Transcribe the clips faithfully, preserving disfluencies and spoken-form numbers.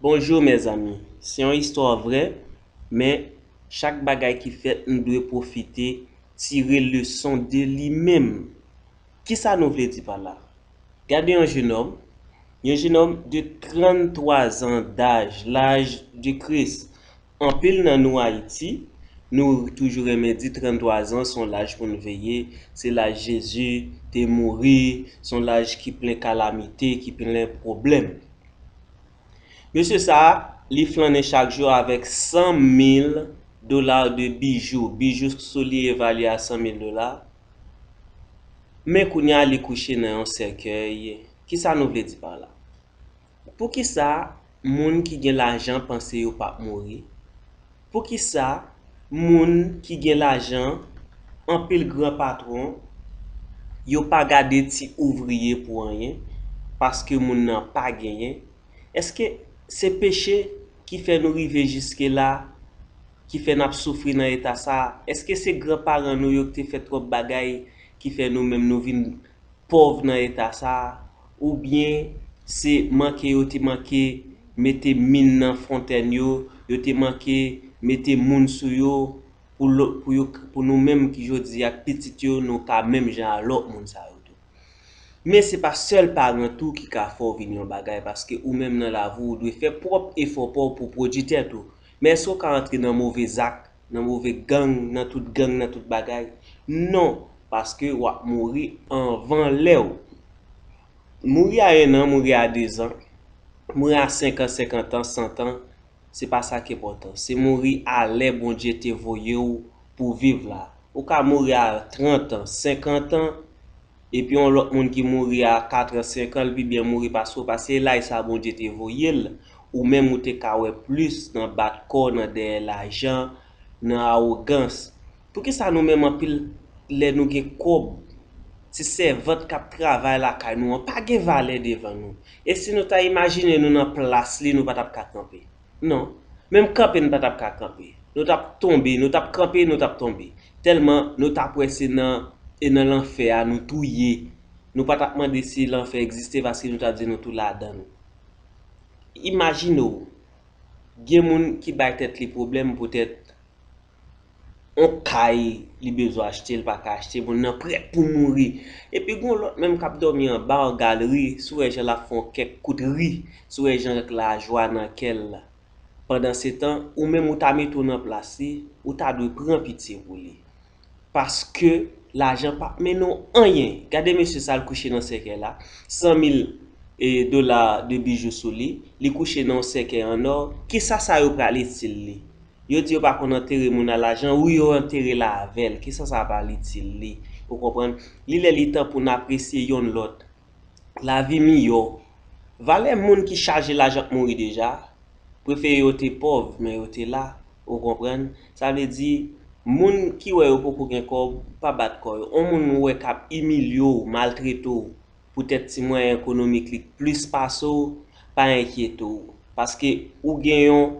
Bonjou mezanmi, se yon istwa vrè, men chak bagay ki fèt nou dwe pwofite tire leson de li menm. Kisa nou vle di pa la? Gade yon jenòm, yon jenòm de tranntwa zan daj, laj de Kris. Anpil nan nou Ayiti, nou toujou renmen di tranntwa zan se yon laj pou n veye, se laj Jezi te mouri, se yon laj ki plen kalamite, ki plen pwoblèm. Mesye sa a, li flannen chak jou avèk san mil dola de bijou. Bijou sou li evalye a san mil dola. Men kounye a li kouche nan yon sèkèy. Kisa nou vle di pa la? Poukisa moun ki gen lajan panse yo p ap mouri? Poukisa moun ki gen lajan, anpil gran patwon, yo pa gade ti ouvriye pou anyen, paske moun nan pa genyen? Èske se peche ki fè nou rive jiske la, ki fè n ap soufri nan eta sa a? Èske se granparan nou yo ki te fè twòp bagay ki fè nou menm nou vin pòv nan eta sa a? Oubyen se manke yo te manke mete min nan fontèn yo, yo te manke mete moun sou yo pou, pou, yo, pou nou menm ki jodi a k pitit yo, nou ka menm jan a lòt moun sa yo tou. Men se pa sèl paran tou ki ka fè w vin yon bagay, paske ou menm nan lavi w, ou dwe fè pwòp efò pa w pou w pwodui tèt ou. Men èske w ka antre nan move zak, nan move gang, nan tout gang, nan tout bagay? Non, paske w ap mouri anvan lè w. Mouri a en an, mouri a de zan, mouri a senk an, senkant an, san an, se pa sa k enpòtan. Se mouri a lè Bondye te voye w pou w viv la. Ou ka mouri a trant an, senkant an, epi yon lòt moun ki mouri a kat an, senk an, li pi byen mouri pase w, paske laj sa Bondye te voye l, ou menm ou te ka wè plis nan bat kò, nan dèyè lajan, nan awogans. Poukisa nou menm anpil lè nou gen kòb, ti sèvant k ap travay lakay nou an pa gen valè devan nou? E si nou ta imajine nou nan plas li, nou pa t ap ka kanpe? Non. Menm kanpe, nou pa t ap ka kanpe. Nou t ap tonbe, nou t ap kanpe, nou t ap tonbe. Tèlman nou t ap wè se nan, e nan lanfè a nou tou ye. Nou pa t ap mande si lanfè egziste paske nou t ap di nou tou ladan l. Imajine w, gen moun ki bay tèt li pwoblèm poutèt yon kay li bezwen achte, li pa ka achte, moun nan prèt pou mouri. Epi gen yon lòt menm k ap dòmi anba yon galri, si w wè jan l ap fè yon kèk kout ri, si w wè jan lajwa nan kè l. Pandansetan, ou menm ou ta mete w nan plas li, ou ta dwe pran pitye pou li. Paske lajan p ap mennen w anyen. Gade mesye sa l kouche nan sèkèy la, san mil, e, dola de bijou sou li, li kouche nan yon sèkèy an nò. Kisa sa yo pral itil li? Yo di yo pa konn antere moun a lajan, wi, yo antere l avè l. Kisa sa pral itil li? Ou konprann? Li lè li tan pou n apresye yonn lòt. Lavi miyò. Valè moun ki chaje lajan ap mouri deja. Prefere yo te pòv, men yo te la. Ou konprann? Sa vle di, moun ki wè yo poko gen kòb, pa bat kò yo. On moun ou wè k ap imilye w, maltrete w, poutèt ti mwayen ekonomik li k plis pase w, pa enkyete w. Paske ou gen yon,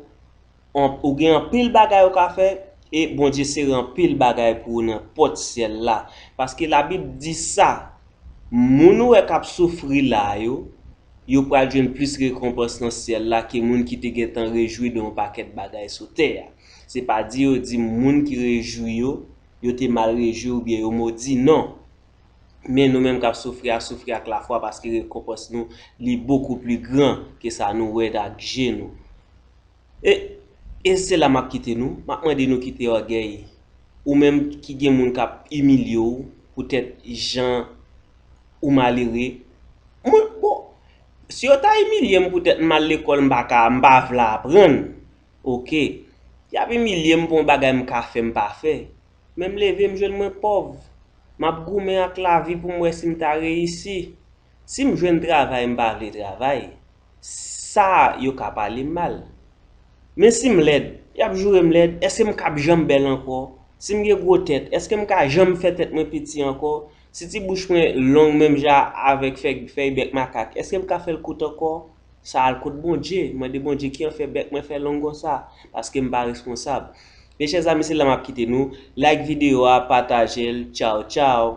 an, ou gen anpil bagay ou ka fè, e Bondye sere anpil bagay pou ou nan pòt syèl la. Paske Labib di sa, moun ou wè k ap soufri la yo, yo pral jwenn plis rekonpans nan syèl la ke moun ki te gentan rejwi de yon pakèt bagay sou tè a. Se pa di yo di moun ki rejwi yo, yo te mal rejwi oubyen yo modi, non. Men nou menm k ap soufri a, soufri ak lafwa, paske rekonpans nou, li bokou pli gran ke sa nou wè ak je nou. E, e se la m ap kite nou, m ap mande nou kite ògèy. Ou menm ki gen moun k ap imilye w poutèt jan ou malere. Mwen, bon, si yo ta imilye m poutèt m al lekòl, m pa ka, m pa vle aprann, oke. Y ap imilye m pou yon bagay m ka fè, m pa fè. Men m leve, m jwenn mwen pòv. M ap goumen ak lavi pou m wè si m ta reyisi. Si m jwenn travay, m pa vle travay. Sa yo ka pale m mal. Men si m lèd, y ap joure m lèd. Èske m k ap janm bèl ankò? Si m gen gwo tèt, èske m ka janm fè tèt mwen piti ankò? Si ti bouch mwen long menm jan avèk fèy, fèy bèk makak, èske m ka fè l kout ankò? Sa al kot Bondye. Mande Bondye ki an fè bèk mwen fè long konsa, paske m pa responsab. Mechè zanmi, se la m ap kite nou. Like videyo a, pataje l. Tchaw, tchaw.